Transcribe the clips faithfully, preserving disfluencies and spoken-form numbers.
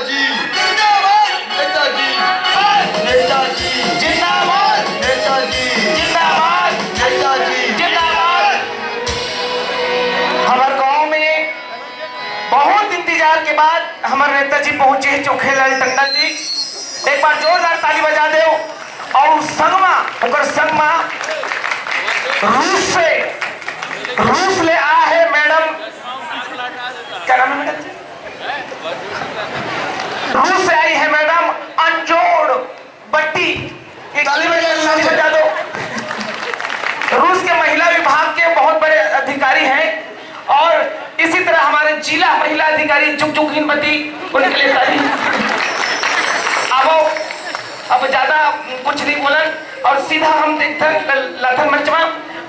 जी जिंदाबाद। नेताजी, नेताजी जिंदाबाद। नेताजी जिंदाबाद। नेताजी जिंदाबाद। हमर गांव में बहुत इंतजार के बाद हमर नेताजी पहुंचे हैं, चोखेलाल टंडन जी। एक बार जोरदार ताली बजा दो। और संगमा, ओकर संगमा रूस से, रूस ले आ है मैडम, क्या नाम है मैडम जी? रूस से आई है मैडम अंजोर बट्टी। एक ताली बजा दो। रूस के महिला विभाग के बहुत बड़े अधिकारी हैं और इसी तरह हमारे जिला महिला अधिकारी जुगजुगीन बट्टी, उनके लिए ताली। अब, अब ज्यादा कुछ नहीं बोलन और सीधा हम देखथन लाथन मंचवा,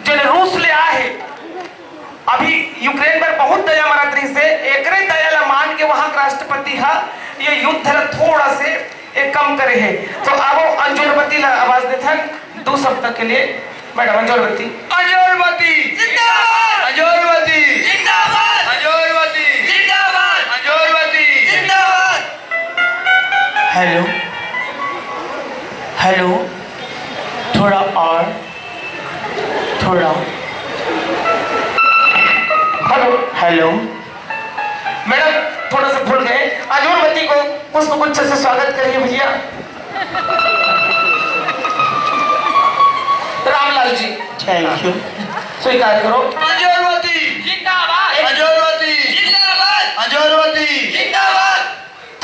जो रूस ले आए हैं। अभी यूक्रेन पर बहुत दया मरत रहिस हे, एकरे दया ला मान के वहां के राष्ट्रपति हा ये युद्ध ला थोड़ा से एक कम करे हे। तो आवो अंजोरबती ला आवाज देथन दो शब्द के लिए। मैडम अंजोरबती। अंजोरबती जिंदाबाद। अंजोरबती जिंदाबाद। अंजोरबती जिंदाबाद। अंजोरबती जिंदाबाद। हेलो, हेलो, थोड़ा और, थोड़ा। Hello, hello. मैडम, थोड़ा सा भूल गए। अंजोरबती को पुष्प गुच्छ से स्वागत करिए भैया। Ramlal ji, thank you. स्वीकार करो। अंजोरबती जिंदाबाद। अंजोरबती जिंदाबाद। अंजोरबती जिंदाबाद।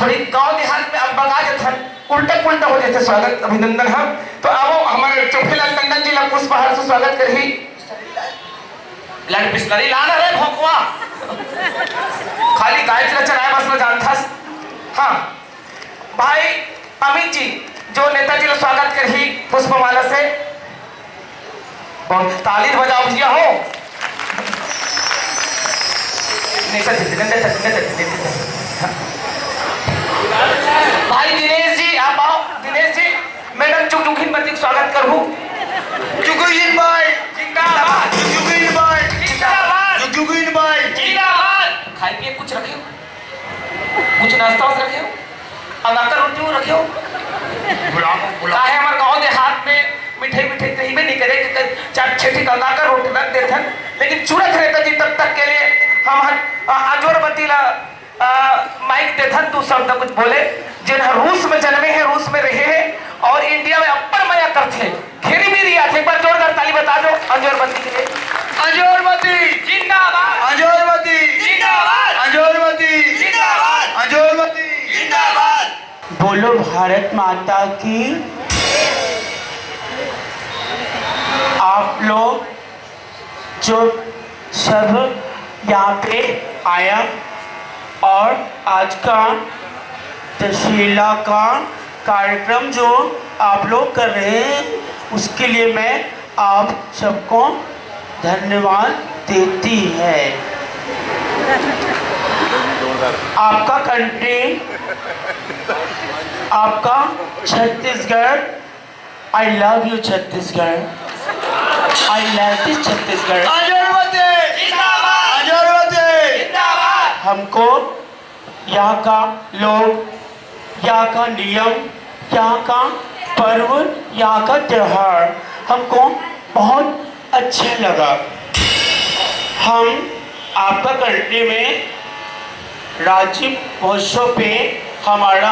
थोड़ी गांव देहात में अब बगा देथन, उल्टा पुल्टा हो जाते स्वागत अभिनंदन। हम तो आवो हमारे चोखेलाल टंडन जी ला पुष्पहार से स्वागत करही। लड़ बिस्लरी लाना रे भोंकवा, खाली गाय ला चराए बस में जानथस। हाँ भाई अमित जी जो नेताजी ला स्वागत करही पुष्पमाला से। बहुत ताली बजाओ भैया हो। नेता जी, नेता जी, नेता जी, नेता जी। भाई दिनेश जी, आप आओ। दिनेश जी, मैडम चुगचुगिन बत्ती के स्वागत करहू। चुगुइन भाई। जिंदाबाद। चुगुइन भाई। जिंदाबाद। चुगुइन भाई। जिंदाबाद। खाए पिए कुछ रखे हो? कुछ नाश्ता वास्ता रखे हो? अंगाकर रोटी वो रखे हो? बुलाओ, बुलाओ। काहे हमारे गांव देहात में मिठाई, मिठाई कहीं भी नहीं करे, कि चार छह ठे अंगाकर रोटी रख देथन, लेकिन चूरत रहता जी तब तक के लिए हम हन, आ, अंजोर बत्ती ला, आ, माइक देथन, तू शब्द कुछ बोले, जिन ह रूस में जन्मे हैं, रूस में रहे हैं और इंडिया में अब्बड़ मया करथे। घेरी मेरी आथे, एक बार जोरदार ताली बता दो अंजोर बत्ती के लिए। अंजोर बत्ती जिंदाबाद। अंजोर बत्ती जिंदाबाद। अंजोर बत्ती जिंदाबाद। अंजोर बत्ती जिंदाबाद। बोलो भारत माता की। आप लोग जो सब यहाँ पे आया और आज का दशहरा का कार्यक्रम जो आप लोग कर रहे हैं, उसके लिए मैं आप सबको धन्यवाद देती है। आपका कंट्री, आपका Chhattisgarh, I love you Chhattisgarh, I love this Chhattisgarh. अंजोर बत्ती जिंदाबाद। अंजोर बत्ती जिंदाबाद। हमको यहाँ का लोग, यहाँ का नियम, यहाँ का पर्व, यहाँ का त्योहार हमको बहुत अच्छा लगा। हम आपका कंट्री में राज्य महोत्सव पे हमारा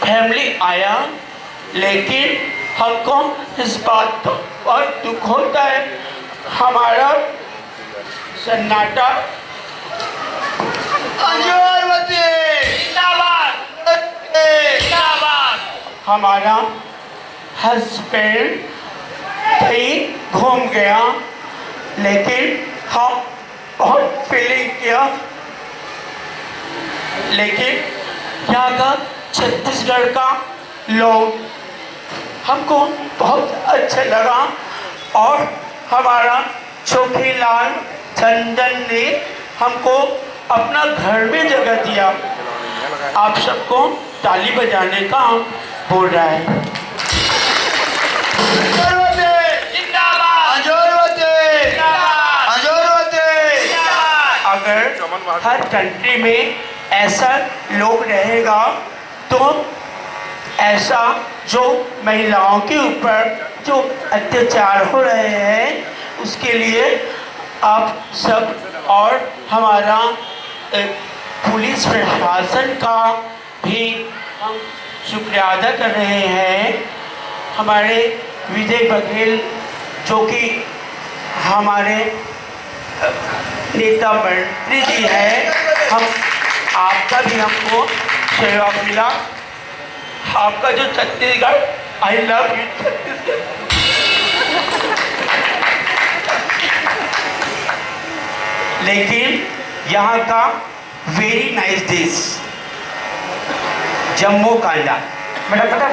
फैमिली आया, लेकिन हमको इस बात का बहुत दुख होता है, हमारा सन्नाटा। अंजोर बत्ती जिंदाबाद। जिंदाबाद। हमारा हस्बैंड कहीं घूम गया, लेकिन हम बहुत फीलिंग किया, लेकिन यहाँ का छत्तीसगढ़ का लोग हमको बहुत अच्छा लगा और हमारा चोखीलाल टंडन ने हमको अपना घर में जगह दिया। आप सबको ताली बजाने का बोल रहा है। अंजोर बत्ती जिंदाबाद। अंजोर बत्ती जिंदाबाद। अंजोर बत्ती जिंदाबाद। अगर हर कंट्री में ऐसा लोग रहेगा तो ऐसा जो महिलाओं के ऊपर जो अत्याचार हो रहे हैं उसके लिए आप सब और हमारा पुलिस प्रशासन का भी हम शुक्रिया अदा कर रहे हैं। हमारे विजय बघेल जो कि हमारे नेता मंत्री जी हैं, हम आपका भी हमको सहयोग मिला। आपका जो Chhattisgarh, I love you Chhattisgarh. लेकिन यहाँ का very nice dish, जम्मो कांदा। बेटा, बेटा,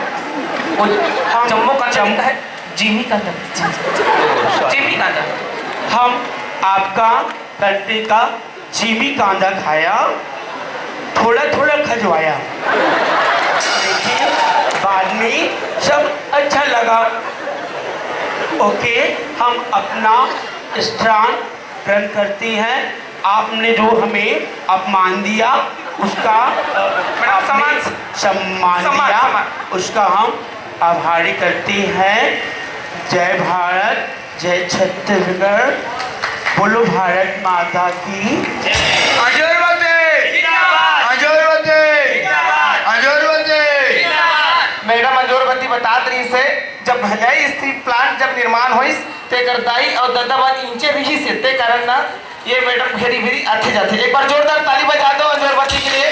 वो हाँ, जम्मो कांदा जम- है, जिमी कांदा। जिमी कांदा। हम आपका कंट्री का जिमी कांदा खाया, थोड़ा थोड़ा खजवाया, लेकिन बाद में सब अच्छा लगा। ओके, हम अपना स्थान ग्रहण करते हैं। आपने जो हमें अपमान दिया उसका अ, आपने सम्मान दिया, उसका हम आभारी करते हैं। जय भारत, जय छत्तीसगढ़। बोलो भारत माता की। मैडम अजोरबत्ती बतात रही से, जब भलाई स्त्री प्लांट जब निर्माण होइस, तेकर दाई और ददा बार इंचे रही से, ते कारण ना ये मैडम घेरी घेरी आथे जाथे। एक बार जोरदार ताली बजा दो अजोरबत्ती के लिए।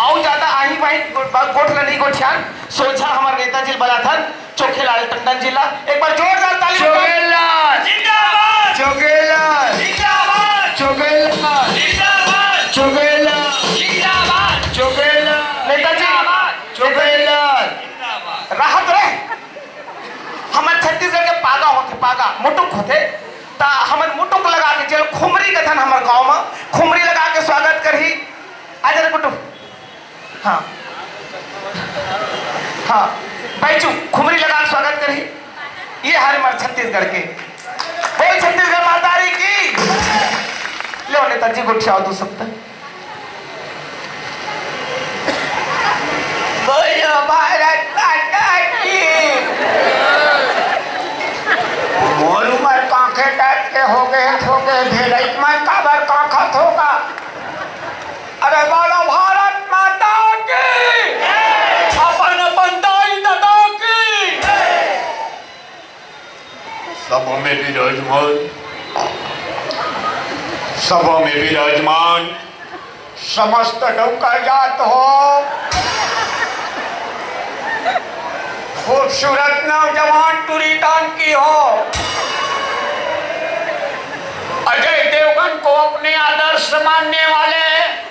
आओ ज्यादा आही बाही गोठ ला नहीं गोठियान, सोझा हमारे नेताजी बलाथन। चोखेलाल टंडन जी ला एक बार जोरदार ताली बजाओ। चोखेलाल जिंदाबाद। चोखेलाल जिंदाबाद। चोखेलाल जिंदाबाद। चोखेलाल जिंदाबाद। चोखेलाल नेताजी जिंदाबाद। चोखेलाल जिंदाबाद। राहत रे, हमर छत्तीसगढ़ के पागा होथे, पागा मुटुक होथे, ता हमन मुटुक लगा के जेल खुमरी कथन हमर गांव म, खुमरी लगा के स्वागत करही। आ जा रे कुटुम। हाँ। हाँ। बैजू, खुमरी लगा के स्वागत करही। ये हरे मर छत्तीसगढ़ के। बोल छत्तीसगढ़ माता री की। लो नेताजी गोठियाओ दू शब्द। बोलो भारत माता की। मोर उमर कांखे टाइप के हो गए, हो गए, भेलई मैं काबर कांखत होगा। अरे बोलो भारत माता की, अपन अपन दाई ददा की। सभा में विराजमान, सभा में विराजमान समस्त डौका जात हो, खूबसूरत नौजवान टूरी टांकी हो। अजय देवगन को अपने आदर्श मानने वाले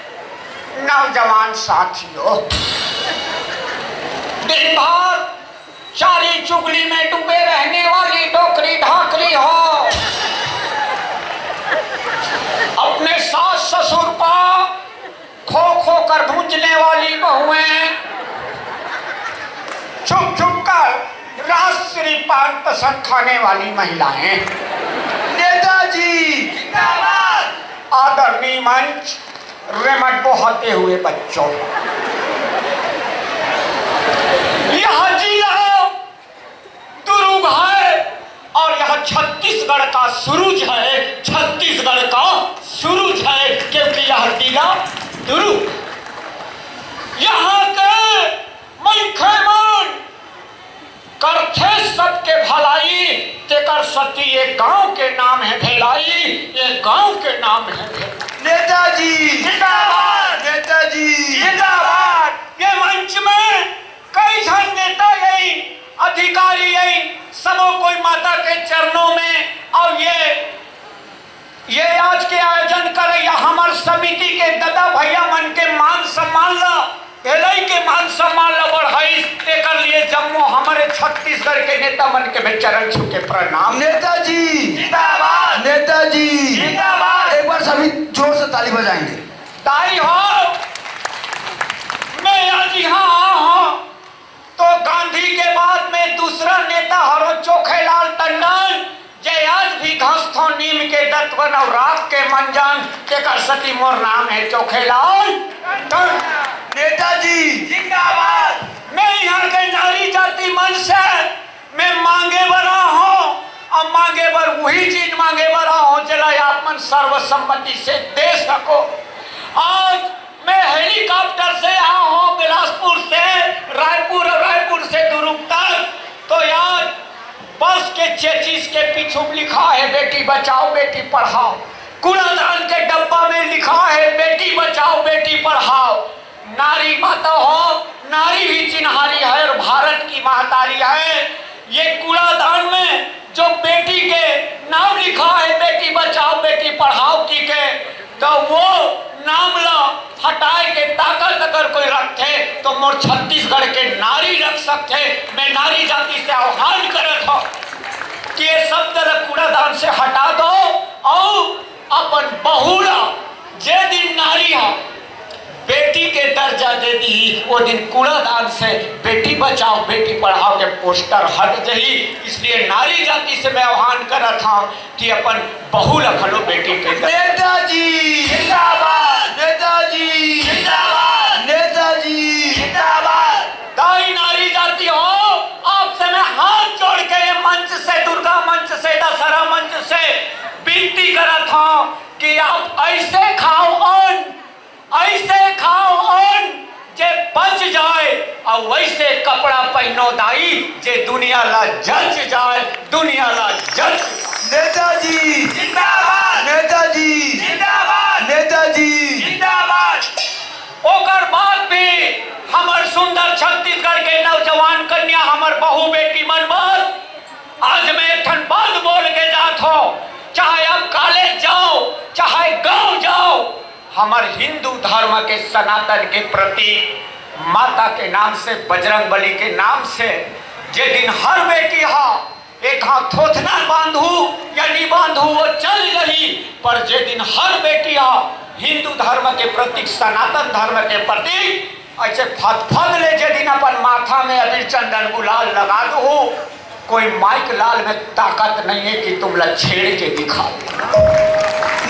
नौजवान साथियों, दिन भर चारी चुगली में डूबे रहने वाली डोकरी ढाकरी हो, अपने सास ससुर का खो खो कर भूंजने वाली बहुएं, छुप छुप कर राष्ट्रीय पान पसंद खाने वाली महिलाएं। नेताजी जिंदाबाद। आदरणीय मंच, रेमट बहाते हुए बच्चों, यह जिला दुर्ग है और यह छत्तीसगढ़ का सुरुज है, छत्तीसगढ़ का सुरुज है, क्योंकि यह जिला दुर्ग। यहाँ के मनखे मन करथे सबके भलाई, तेकर सती ये गांव के नाम है भेलाई, ये गांव के नाम है भेलाई। नेताजी जिंदाबाद। नेताजी जिंदाबाद। ये मंच में कई झन नेता यही, अधिकारी यही, सबो कोई माता के चरणों में। और ये, ये आज के आयोजन करैया हमर समिति के ददा भैया मन के मान सम्मान ला, भेलई के मान सम्मान ला बढ़ाइस, तेकर लिए जम्मो हमरे छत्तीसगढ़ के नेता मन के मैं चरण छू के प्रणाम। नेताजी जिंदाबाद। नेताजी जिंदाबाद। एक बार सभी जोर से ताली बजाएंगे। ताई हो, मैं आज यहाँ आया हूँ तो गांधी के बाद में दूसरा नेता हरो चोखेलाल टंडन, जे आज भी घसथों नीम के दतवन अउ राख के मंजन, तेकर सती मोर नाम हे चोखेलाल। नेताजी जिंदाबाद। मैं यहाँ के नारी जाति मंच से मैं मांगे बर आए हों, अउ मांगे बर उही चीज मांगे बर आए हों, जेला आप मन सर्वसम्मति से दे सको। आज मैं हेलीकॉप्टर से आए हों बिलासपुर से रायपुर, अउ रायपुर से दुर्ग तक, तो यार बस के चेचिस के पीछू में लिखा हे बेटी बचाओ बेटी पढ़ाओ, कूड़ादान के डब्बा में लिखा हे बेटी बचाओ बेटी पढ़ाओ। नारी माता हो, नारी ही चिन्हारी है अउ भारत की महतारी है। ये कूड़ादान में जो बेटी के नाम लिखा हे बेटी बचाओ बेटी पढ़ाओ कहिके, तो वो नाम ला हटाए के ताकत अगर कोई रखथे तो मोर छत्तीसगढ़ के नारी रख सकथे। मैं नारी जाति से आह्वान करत हों कि ये शब्द ला कूड़ादान से हटा दो अउ अपन बहू ला, जे दिन नारी हा बेटी के दर्जा दे दिही, वो दिन कूड़ादान से बेटी बचाओ बेटी पढ़ाओ के पोस्टर हट जही। इसलिए नारी जाति से मैं आह्वान करत हों कि अपन बहू ला घलो बेटी के दर्जा। नेताजी जिंदाबाद। नेताजी जिंदाबाद। नेताजी जिंदाबाद। ताई नारी जाति हो, आपसे मैं हाथ जोड़ के ये मंच से, दुर्गा मंच से, दशहरा मंच से विनती करत हों कि आप ऐसे खाओ अन्न, ऐसे खाओ अन्न जे पच जाए, अउ वैसे कपड़ा पहनो दाई जे दुनिया ला जच जाए, दुनिया ला जच जाए। नेताजी जिंदाबाद। नेताजी जिंदाबाद। नेताजी जिंदाबाद। ओकर बाद भी हमर सुंदर छत्तीसगढ़ के नौजवान कन्या, हमर बहू बेटी मन बर आज मैं एक ठन बात बोल के जात हों, चाहे आप कॉलेज जाओ, चाहे गांव जाओ, हमर हिंदू धर्म के सनातन के प्रतीक माता के नाम से, बजरंग बली के नाम से, जे दिन हर बेटी हा एक हाथ थोथना बांधू या नी बांधू, वो चल जही, पर जे दिन हर बेटी हा हिंदू धर्म के प्रतीक, सनातन धर्म के प्रतीक ऐसे फदफद ले जे दिन अपन माथा में अबीर चंदन गुलाल लगा दू, कोई माई के लाल में ताकत नहीं है कि तुमला छेड़ के दिखा दे।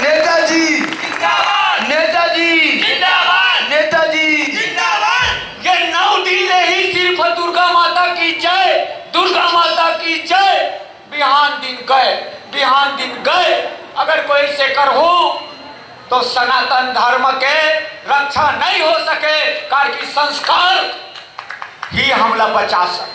नेताजी जिंदाबाद। नेताजी जिंदाबाद। नेताजी जिंदाबाद। ये नौ दिन ले ही सिर्फ दुर्गा माता की जय, दुर्गा माता की जय। बिहान दिन गए, बिहान दिन गए, अगर कोई से करहू तो सनातन धर्म के रक्षा नहीं हो सके, काबर कि संस्कार ही हमला बचा सकथे,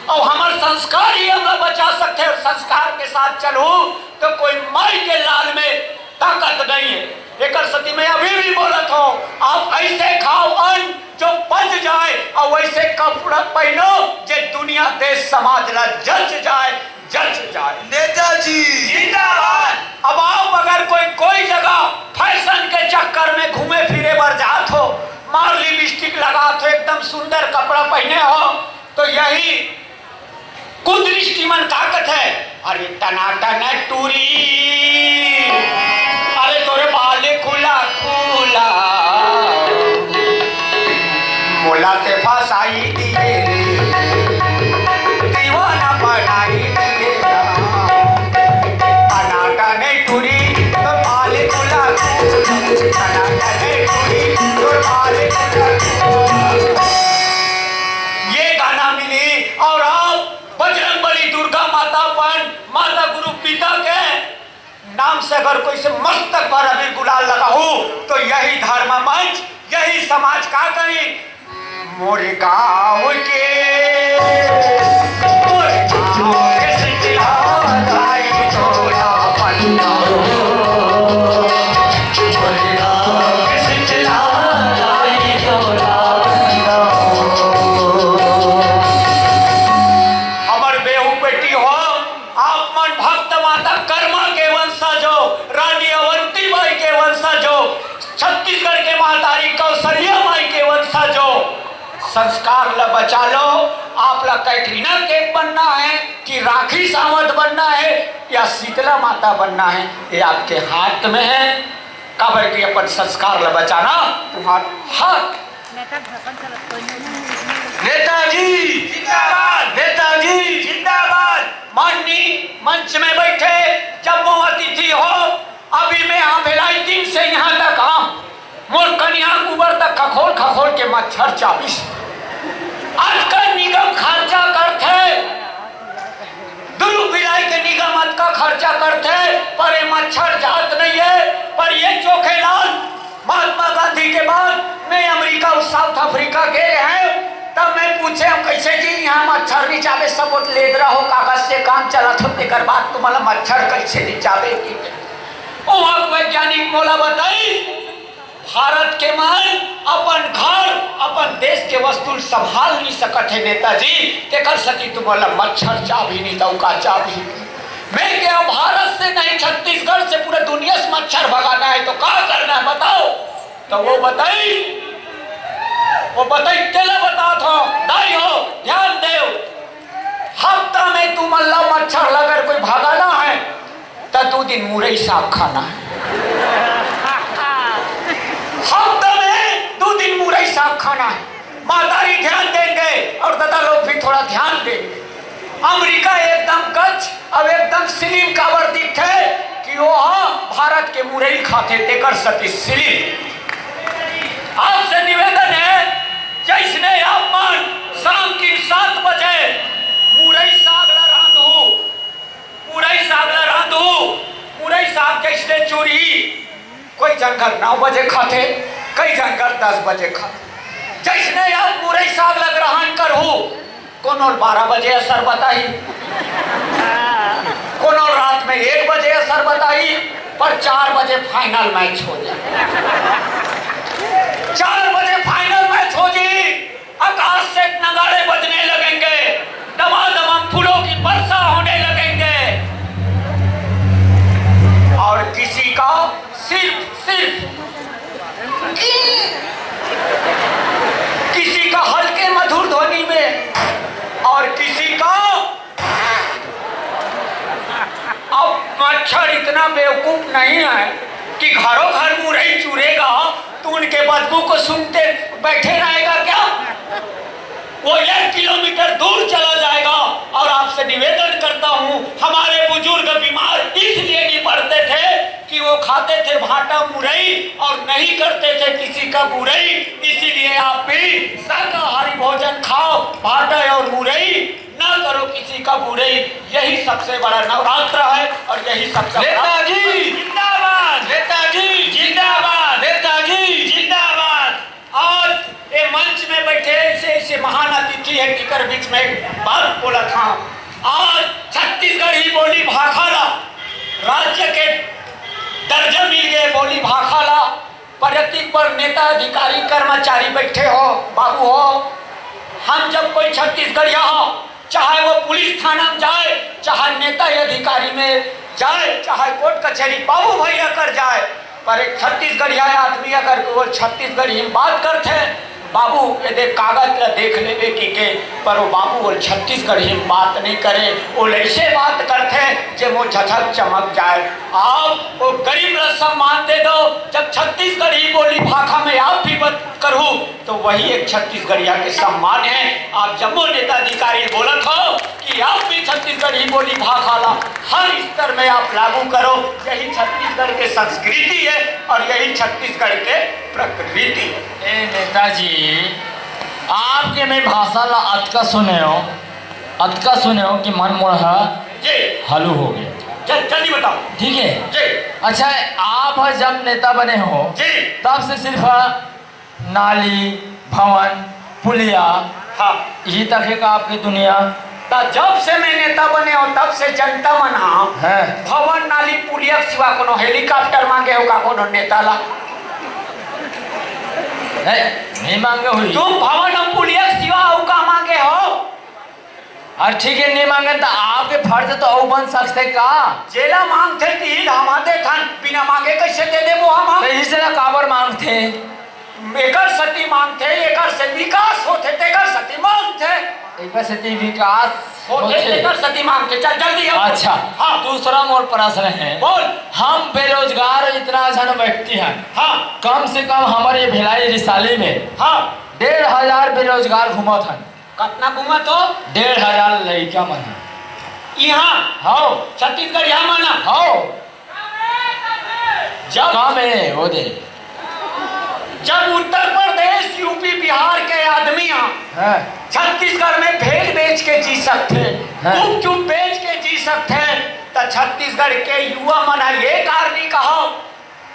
अउ हमर संस्कार ही हमला बचा सकथे। अउ संस्कार के साथ चलहू तो कोई माई के लाल में ताकत नहीं है। एकर सती मैं अभी भी बोलत हों, आप ऐसे खाओ अन्न जो पच जाए, अउ वैसे कपड़ा पहनो जे दुनिया देश समाज ला जच जाए, जच जाए। नेताजी जिंदाबाद। अब आप अगर कोई, कोई जगह फैशन के चक्कर में घूमे फिरे बर जात हो, मार लिपस्टिक लगात हो, एकदम सुंदर कपड़ा पहने हो, तो यही कुदृष्टि मन का कथे, अरे टनाटन टूरी, अरे तोरे बाल खुला खुला, मोला ते फसाई दिए रे, दीवाना बनाई दिए रे। टनाटन टूरी, तोर बाल खुला खुला, टनाटन टूरी, तोर बाल खुला खुला। ये गाना मिली अउ आप बजरंग बली, दुर्गा माता अपन, माता गुरु पिता के नाम से अगर कोई से मस्तक पर अबीर गुलाल लगाहू, तो यही धर्म मंच, यही समाज का कही, मोर गाँव के, मोर गाँव के सिकला लाई तोरा पन्ना। हमर बेहू बेटी हो, आप मन भक्त माता कर्मा के वंशज हो, रानी अवंती बाई के वंशज हो, छत्तीसगढ़ के महतारी कौशल्या माई के वंशज हो। संस्कार ला बचा लो। आप ला कैटरीना कैफ बनना है कि राखी सावंत बनना है या शीतला माता बनना है, ये आपके हाथ में है। काबर कि अपन संस्कार ला बचाना तुम्हारा हक। नेताजी जिंदाबाद। नेताजी जिंदाबाद। माननीय मंच में बैठे जम्मो अतिथि हो, अभी मैं यहाँ भेलाई दिन से यहाँ तक आम, मोर कनिहा ऊपर तक खखोल खखोल के मच्छर चाबिस। अतका निगम खर्चा करथे, दुलू भिलाई के निगम अतका खर्चा करथे, पर ये मच्छर जात नहीं है। पर ये चोखेलाल महात्मा गांधी के बाद मैं अमेरिका अउ साउथ अफ्रीका गे रहेंव, तब मैं पूछेंव, "कैसे जी यहाँ मच्छर नहीं चाबे, सब वो लेदरा हो, कागज से काम चलत हो, तेकर बाद तुम्हारा मच्छर कैसे नहीं चाबे?" उहाँ के वैज्ञानिक मोला बताइस, भारत के मन अपन घर, अपन देश के वस्तु ल संभाल नहीं सकत हे नेताजी, तेकर सेती तुम्हारा मच्छर चाबही नहीं, त अउ का चाबही। मैं कहेंव भारत से नहीं, छत्तीसगढ़ से पूरा दुनिया से मच्छर भगाना है, तो का करना है बताओ? तो वो बताइस, वो बताइस, तेला बतात हंव, दाई हो, ध्यान देव, हफ्ता में तुमन ला मच्छर ला अगर कोई भगाना है, त दू दिन मुरई साग खाना है। हफ्ता में दू दिन मुरई साग खाना है। महतारी ध्यान देंगे और दादा लोग भी थोड़ा ध्यान देंगे। अमेरिका एकदम गच अउ एकदम slim काबर दिखथे कि वो ह भारत के मुरई खाथे, तेकर सेती slim। आपसे निवेदन है, जैसने आप मन शाम की सात बजे मुरई साग ला रांधहू, मुरई साग ला रांधहू, मुरई साग जैसने चुरही, कोई झन घर नौ बजे खाथे, कई झन घर दस बजे खाथे। जैसने आप मुरई साग ला ग्रहण करहू, कोनो ल बारह बजे असर बताही, कोनो ल रात में एक बजे असर बताही, पर चार बजे final match हो जाही। चार बजे final match हो जाही, आकाश से नगाड़े बजने लगेंगे, दमादम फूलों की वर्षा होने लगेंगे, और किसी का सिर्फ, सिर्फ किसी का हल्के मधुर ध्वनि में और किसी का। अब मच्छर इतना बेवकूफ नहीं है कि घरों घर मुरई चुरेगा तो उनके बदबू को सूंघते बैठे रहेगा क्या? वो एक किलोमीटर दूर चला जाएगा। और आपसे निवेदन करता हूँ, हमारे बुजुर्ग बीमार इसलिए नहीं पड़ते थे कि वो खाते थे भाटा मुरई और नहीं करते थे किसी का बुरई। इसीलिए आप भी शाकाहारी भोजन खाओ, भाटा और मुरई ना करो किसी का बुरई। यही सबसे बड़ा नवरात्र है और यही सबसे बड़ा नेताजी जिंदाबाद, नेताजी जिंदाबाद, नेताजी जिंदाबाद। आज ये मंच में बैठे ऐसे ऐसे महान अतिथि हैं, जेकर बीच में एक बात बोलत हंव। आज छत्तीसगढ़ी बोली भाखा ला राज्य के दर्जा मिल गए, बोली भाखा ला प्रतीक पर नेता, अधिकारी, कर्मचारी बैठे हो, बाबू हो, हम जब कोई छत्तीसगढ़िया हो, चाहे वो पुलिस थाना में जाए, चाहे नेता या अधिकारी में जाए, चाहे कोर्ट कचहरी बाबू भैया कर जाए, पर एक छत्तीसगढ़िया आदमी अगर वो छत्तीसगढ़ी में बात करथे, बाबू ये दे कागज ला देख लेबे कि के, पर वो बाबू वो छत्तीसगढ़ी में बात नहीं करे, वो ऐसे बात करथे जे वो झझक चमक जाए। आप वो गरीब ला सम्मान दे दो। जब छत्तीसगढ़ी बोली भाखा में आप भी बात करहू, तो वही एक छत्तीसगढ़िया के सम्मान है। आप जम्मो नेता अधिकारी बोलत हो कि आप भी छत्तीसगढ़ी बोली भाखा ला हर स्तर में आप लागू करो। यही छत्तीसगढ़ के संस्कृति है और यही छत्तीसगढ़ के प्रकृति है। ए नेताजी, आपके मैं भाषा ला अतका सुने हो, अतका सुने हो कि मन मोर ह जी। हलू हो गए। जल-, जल्दी बताओ। ठीक है। जी। अच्छा, आप ह जब नेता बने हो, जी। तब से सिर्फ नाली, भवन, पुलिया, हाँ। यही तक है का आपकी दुनिया? त जब से मैं नेता बने हो, तब से जनता मन हा हैं। भवन, नाली, पुलिया के सिवा कोनो helicopter मांगे हो का कोनो नेता ला? हैं, नहीं मांगे हुई। तुम भवन और पुलिया के सिवा अउ का मांगे हो? अरे ठीक है, नहीं मांगे त आपके फर्ज तो अउ बन सकथे का? जेला मांगथे तिही ला हम देथन, बिना मांगे कैसे दे देबो हम? त इसे ला काबर मांगथे? एकर सेती मांगथे, एकर से विकास होथे, तेकर सेती मांगथे। एकर सेती विकास होथे, होथे। तेकर सेती मांगथे। चल, जल्दी आओ। अच्छा, हाँ। दूसरा मोर प्रश्न है। बोल। हम बेरोजगार इतना झन व्यक्ति हन। हाँ। कम से कम हमर ये भिलाई रिसाली में हाँ। डेढ़ हजार बेरोजगार घूमत हन। कतना घूमत हो? डेढ़ हजार लइका मन ह। इहाँ हव। छत्तीसगढ़िया मन ह। हव। जब का में ओ दे। जब उत्तर प्रदेश, यूपी, बिहार के आदमी ह हाँ। छत्तीसगढ़ में भेड़ बेच के जी सकथे, हाँ। गुपचुप बेच के जी सकथे, त छत्तीसगढ़ के युवा मन ह ये कारनी कहव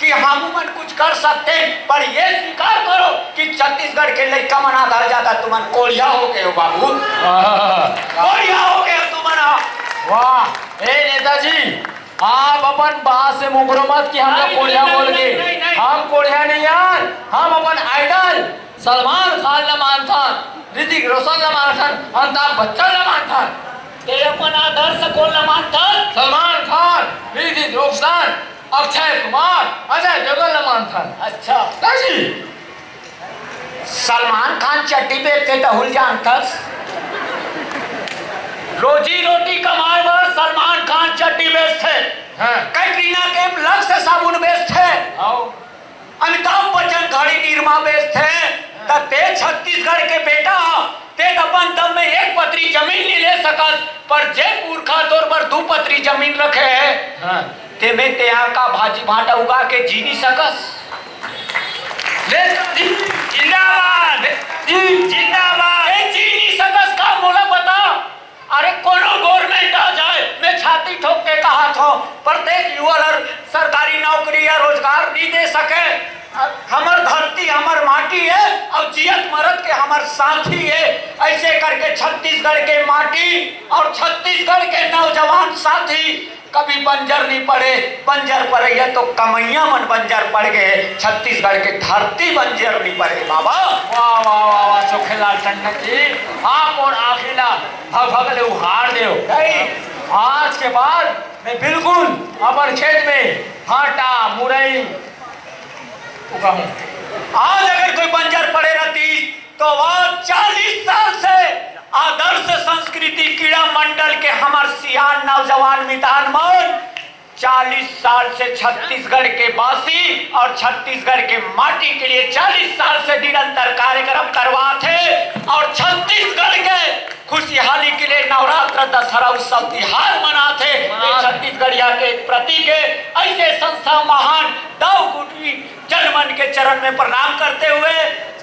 कि हमू मन कुछ कर सकते, पर ये स्वीकार करो कि छत्तीसगढ़ के लइका मन आधा ज्यादा तुमन कोढ़िया हो गए हो बाबू। आहा। कोढ़िया हो गए हो तुमन। वाह। ए नेताजी, आप अपन बात से मुकरो मत कि हम लोग नहीं, कोढ़िया नहीं, बोल नहीं, के। नहीं, नहीं। हम कोढ़िया नहीं यार, हम अपन आइडल सलमान खान ला मानथन, ऋतिक रोशन ला मानथन, अमिताभ बच्चन ला मानथन। ते अपन आदर्श कोन ला मानथन? सलमान खान, ऋतिक रोशन, अक्षय कुमार, अजय देवगन ला मानथन। अच्छा। का जी? सलमान खान चड्डी बेचथे, तहू ल जानथस? रोजी रोटी कमाए बर सलमान खान चड्डी बेचथे। हाँ। कैटरीना कैफ लक्स साबुन बेचथे। आओ। अमिताभ बच्चन घड़ी निरमा बेचथे। त ते छत्तीसगढ़ के बेटा, ते त अपन दम में एक पतरी जमीन नहीं ले सकत, पर जे पुरखा तोर बर दू पतरी जमीन रखे हे, हाँ। तेमे तेहा का भाजी भाटा उगा के जी नहीं सकस? ले जी, जिंदाबाद। जी। जिंदाबाद। ए, जी नहीं सकस का, मोला बता। अरे, कोनो गवर्नमेंट आ जाए, मैं छाती ठोक के कहत हंव, प्रत्येक युवा ला सरकारी नौकरी या रोजगार नहीं दे सके। हमर धरती, हमर माटी हे, अउ जियत मरत के हमर साथी हे। ऐसे करके छत्तीसगढ़ के माटी अउ छत्तीसगढ़ के नौजवान साथी कभी बंजर नहीं पड़े। बंजर पड़े हे तो कमइया मन बंजर पड़ गए, छत्तीसगढ़ के धरती बंजर नहीं पड़े बाबा। वाह, वाह, वाह, वाह, चोखेलाल टंडन जी, आप अउ आँखी ला भग भग ले उहार देव। नहीं। आज के बाद मैं बिल्कुल अपन खेत में भांटा, मुरई उगाहूं। आज अगर कोई बंजर पड़े रहतीस, तो आज चालीस साल से आदर्श संस्कृति क्रीड़ा मंडल के हमर सियान नौजवान मितान मन चालीस साल से छत्तीसगढ़ के वासी अउ छत्तीसगढ़ के माटी के लिए चालीस साल से निरंतर कार्यक्रम करवाथे अउ छत्तीसगढ़ के खुशहाली के लिए नवरात्र, दशहरा उत्सव तिहार मनाथे। ये छत्तीसगढ़िया के प्रतीक हे। ऐसे संस्था महान दाऊ गुटवी जनमन के चरण में प्रणाम करते हुए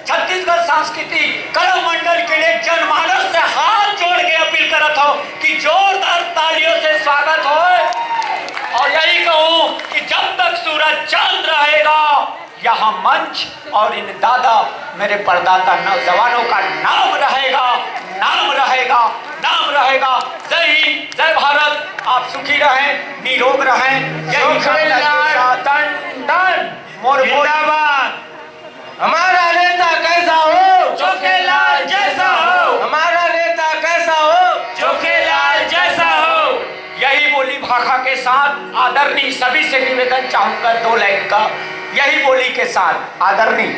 छत्तीसगढ़ सांस्कृतिक कला मंडल के लिए जनमानस से हाथ जोड़ के अपील करत हंव कि जोरदार तालियों से स्वागत होए। अउ यही कहूं कि जब तक सूरज चांद रहेगा, यह मंच अउ इन दादा मेरे परदाता नौजवानों का नाम रहेगा, नाम रहेगा, नाम रहेगा। जय हिंद, जय भारत। आप सुखी रहें, निरोग रहें। जय हिंद। चोखेलाल टंडन मोर बोल जिंदाबाद। हमारा नेता कैसा हो? चोखेलाल जैसा हो। हमारा नेता कैसा हो? चोखेलाल जैसा हो। यही बोली भाखा के साथ आदरणीय सभी से निवेदन चाहूंगा दो लाइन का, यही बोली के साथ आदरणीय